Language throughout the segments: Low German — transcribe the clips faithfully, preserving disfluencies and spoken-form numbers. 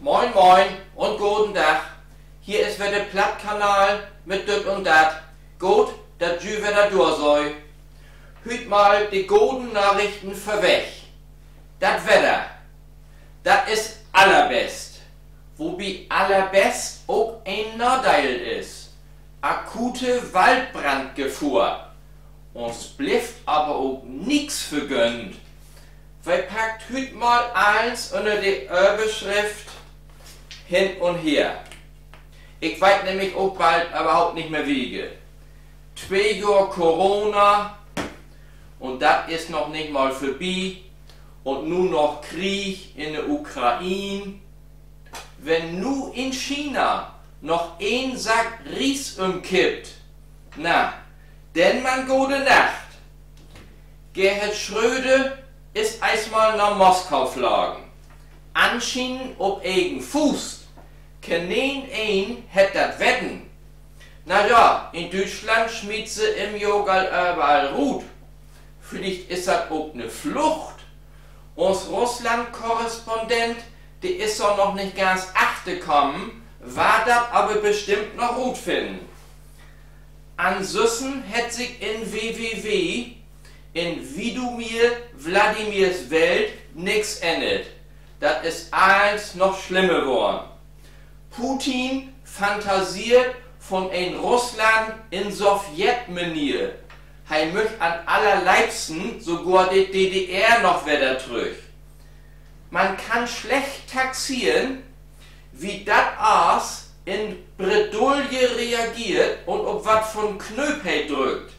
Moin, moin un goden Dag. Hier is wedder de Plattkanal mit Düt un Dat. Goot, dat ji wedder dor sünd. Hüüt mal de goden Narichten vörweg. Dat Wedder, dat is allerbest. Wobi allerbest ok en Nadeel is: akute Waldbrandgefohr. Uns blifft aver ok nix vergönnt. Wi packt hüüt mal allens ünner de Överschrift Hin un Her. Ik weet nämlich ok bald överhaupt nich mehr wieter. Twee Johr Corona, un dat is noch nich mal vörbi. Un nu noch Krieg in de Ukraine. Wenn nu in China noch een Sack Ries ümkippt, na, denn man gode Nacht. Gerhard Schröder is eerstmal na Moskau flagen. Anschienen op egen Fuust. Keeneen hett dat Wetten. Na ja, in Düütschland smiet se em jo al överall rut. Villicht is dat ok 'ne Flucht. Uns Russland-Korrespondent, de is dor noch nich ganz achterkamen, warrt dat aver bestimmt noch rutfinnen. Ansünsten hett sik in W W W, in Widomir Wladimirs Welt nix ännert. Dat is allens noch slimmer worrn. Putin fantaseert von en Russland in Sowjetmanier. He müch an allerleevsten sogor de D D R noch wedder trüch. Man kann slecht taxeren, wie dat Aas in Bredouille reageert un op wat för 'n Knööp he drückt.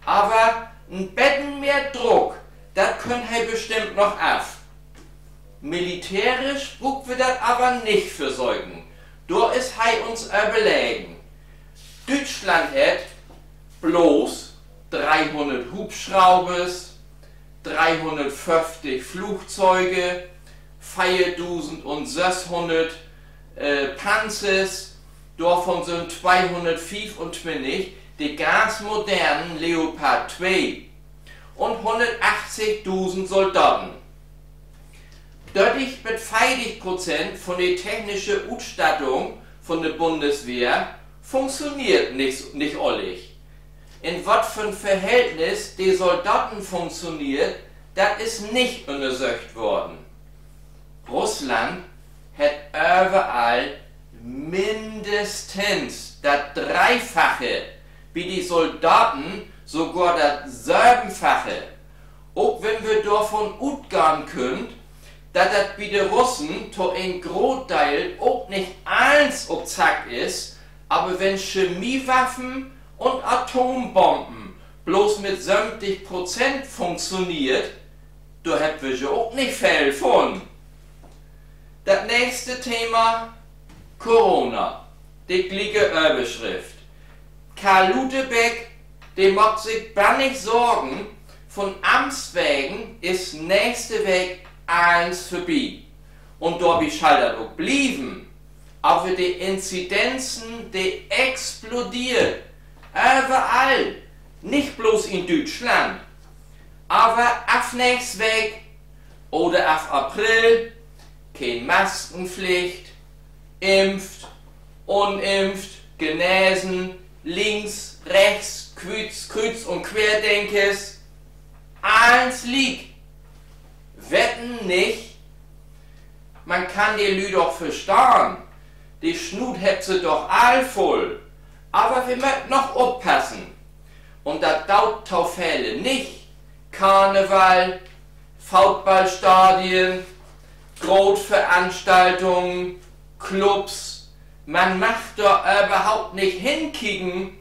Aver en beten mehr Druck, dat köönt he bestimmt noch af. Militärisch bruukt wi dat aver nich versöken. Dor is he uns överlegen. Düütschland hett bloots dreehunnert Hubschraubers, dreehunnertföfftig Flugzeuge, veerdusend un sösshunnert, äh, Panzers, dorvon sünd tweehunnertfiefuntwintig de ganz modernen Leopard twee un hunnertachtzigdusend Soldaten. Dörtig bet veertig Prozent von de technische Utstattung von de Bundeswehr funktioneert nich, nich ollig. In wat för 'n Verhältnis de Soldaten funktioneert, dat is nich ünnersöcht worrn. Russland hett överall minnestens dat Dreefache, bi de Soldaten sogor dat Sövenfache. Ok wenn wi dorvon utgahn köönt, dat dat bi de Russen to en Grootdeel ok nich allens op Zack is, aver wenn Chemiewaffen un Atoombomben bloots mit söventig Prozent funktioneert, dor hebbt wi jo ok nich veel vun. Dat nächste Thema: Corona. De glieke Överschrift. Karl Lauterbach, de maakt sik bannig Sorgen, vun Amts wegen is nächste Week allens vörbi. Un dorbi schall dat ok blieven. Aver de Inzidenzen, de explodeert. Överall. Nich bloots in Düütschland. Aver af nächst Week oder af April keen Maskenpflicht, impft, unimpft, genesen, links, rechts, Krüüz, Krüüz un Querdenkers. Allens liek. Wetten nich. Man kann de Lüüd doch verstahn. De Snuut hebbt se doch all vull. Aver wi mööt noch oppassen. Un dat doot to vele nich. Karneval, Footballstadien, Grootveranstaltungen, Clubs. Man mag dor överhaupt nich henkieken.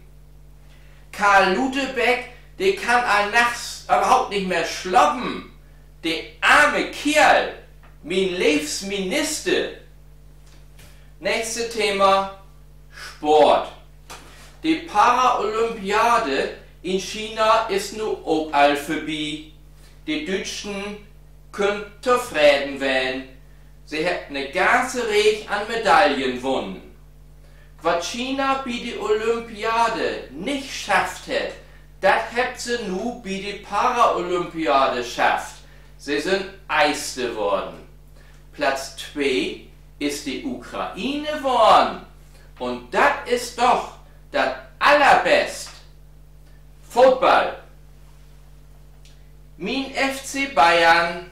Karl Lauterbach, de kann all nachts överhaupt nich mehr slapen. De arme Keerl, mien leevst Minister. Nächste Thema: Sport. De Paralympiade in China is nu ok al vörbi. De Düütschen köönt tofreden ween. Se hebbt 'ne ganze Reeg an Medaillen wunnen. Wat China bi de Olympiade nich schafft hett, dat hebbt se nu bi de Paralympiade schafft. Se sünd Eerste worrn. Platz twee is de Ukraine worrn. Un dat is doch dat Allerbest. Football. Mien F C Bayern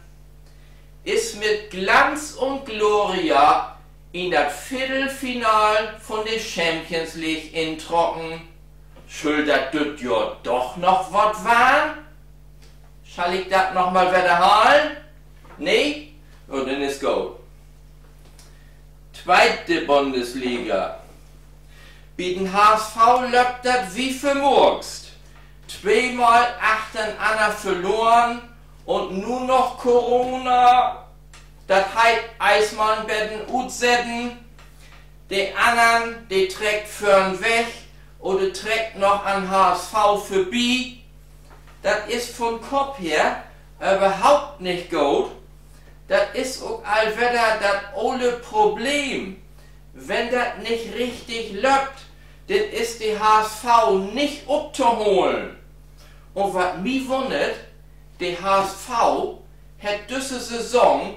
is mit Glanz un Gloria in dat Viddelfinaal vun de Champions League introcken. Schull dat düt Johr doch noch wat warrn? Schall ik dat noch mal wedderhalen? Nee? Oh, denn is goot. Tweete Bundesliga. Bi den H S V löppt dat wie vermurkst. Tweemal achternanner verloren un nu noch Corona. Dat heet, eerstmal en beten utsetten. De annern, de treckt vörn weg oder treckt noch an H S V vörbi. Dat is vun Kopp her överhaupt nich goot. Dat is ok al wedder dat ole Problem. Wenn dat nich richtig löppt, denn is de H S V nich optoholen. Un wat mi wunnert, de H S V hett düsse Saison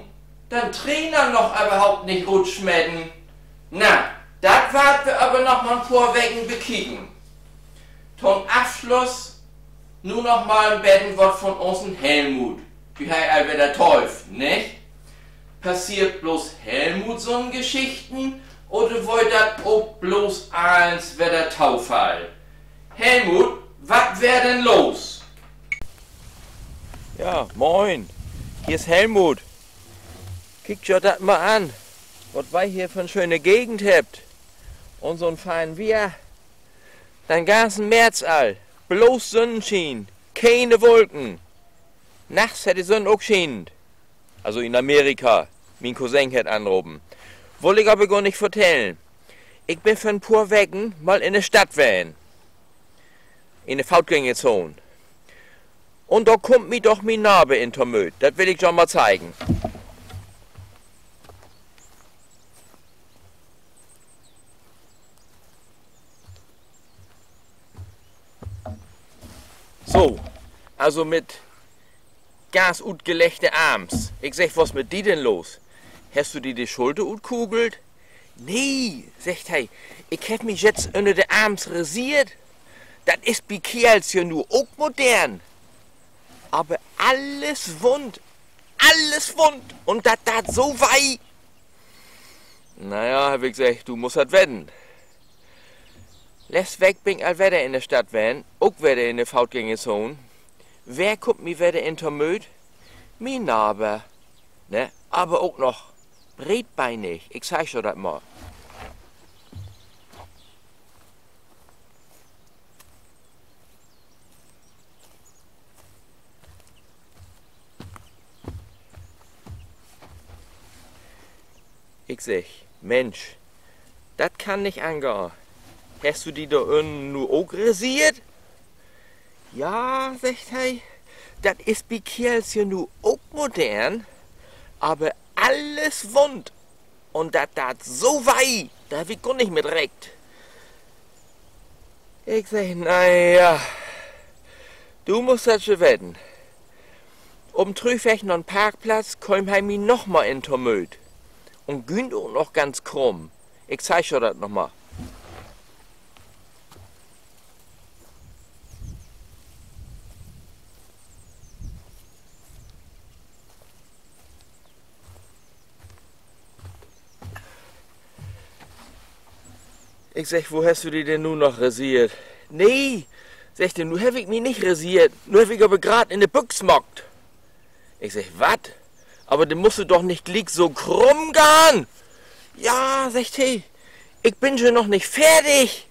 den Trainer noch överhaupt nich rutsmeten. Na, dat warrt wi aver noch mal en poor Weken bekieken. To'n Afsluss nu noch mal en beten wat vun unsen Helmut. Wi hebbt al wedder töövt, nich? Passeert bloots Helmut so'n Geschichten oder weer dat ok bloots allens wedder Tofall? Helmut, wat weer denn los? Ja, moin. Hier is Helmut. Kiek jo dat mal an, wat wi hier för 'n schöne Gegend hebbt. Un so'n fein Weer. Den ganzen März al. Bloots Sünnenschien. Kene Wulken. Nachts hett de Sünn ok schient. Also in Amerika. Mien Cousin hett anropen. Wull ik aver gor nich vertellen. Ik bün vör 'n poor Weken mal in de Stadt ween. In de Footgängerzoon. Un dor kummt mi doch mien Naber in to Mööt. Dat will ik jo mal zeigen. So, also mit ganz utgeleckte Arms. Ik segg: Wat is mit di denn los? Hest du di de Schulter utkugelt? Nee, seggt he, ik heff mi jetzt ünner de Arms rasiert. Dat is bi Keerls ja nu ok modern. Aver alles wund, alles wund. Un dat deit so weh. Na ja, heff ik seggt, du musst dat weten. Letzt Week bün ik al wedder in de Stadt ween, ok wedder in de Footgängerzoon. Wer kummt mi wedder in to Mööt? Mien Naber, ne? Aver ok noch breetbeinig, ik zeig jo dat mal. Ik segg: Mensch, dat kann nich angahn. Hest du di dor ünnen nu ok rasiert? Ja, seggt he, dat is bi Keerls ja nu ok modern, aver alles wund. Un dat deit so weh, dor heff ik gor nich mit rekent. Ik segg: Na ja, du musst dat jo weten. Op'n Trüchweg na'n Parkplatz keem he mi noch mal in to Mööt. Un güng ok noch ganz krumm. Ik zeig jo dat noch mal. Ik segg: Wo hest du di denn nu noch rasiert? Nee, seggt he, nu heff ik mi nich rasiert. Nu heff ik aver graad in de Büx maakt. Ik segg: Wat? Aver denn musst du doch nich gliek so krumm gahn. Ja, seggt he, ik bün jo noch nich fertig.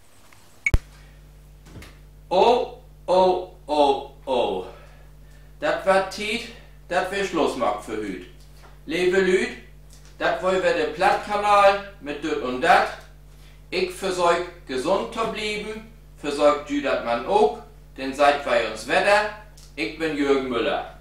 Oh, oh, oh, oh. Dat warrt Tiet, dat wi Sluss maakt för hüüt. Leve Lüüd, dat weer wedder de Plattkanal mit Düt un Dat. Ik versöök, gesund to blieven, versöökt ji dat man ok, denn seht wi uns wedder. Ik bün Jürgen Müller.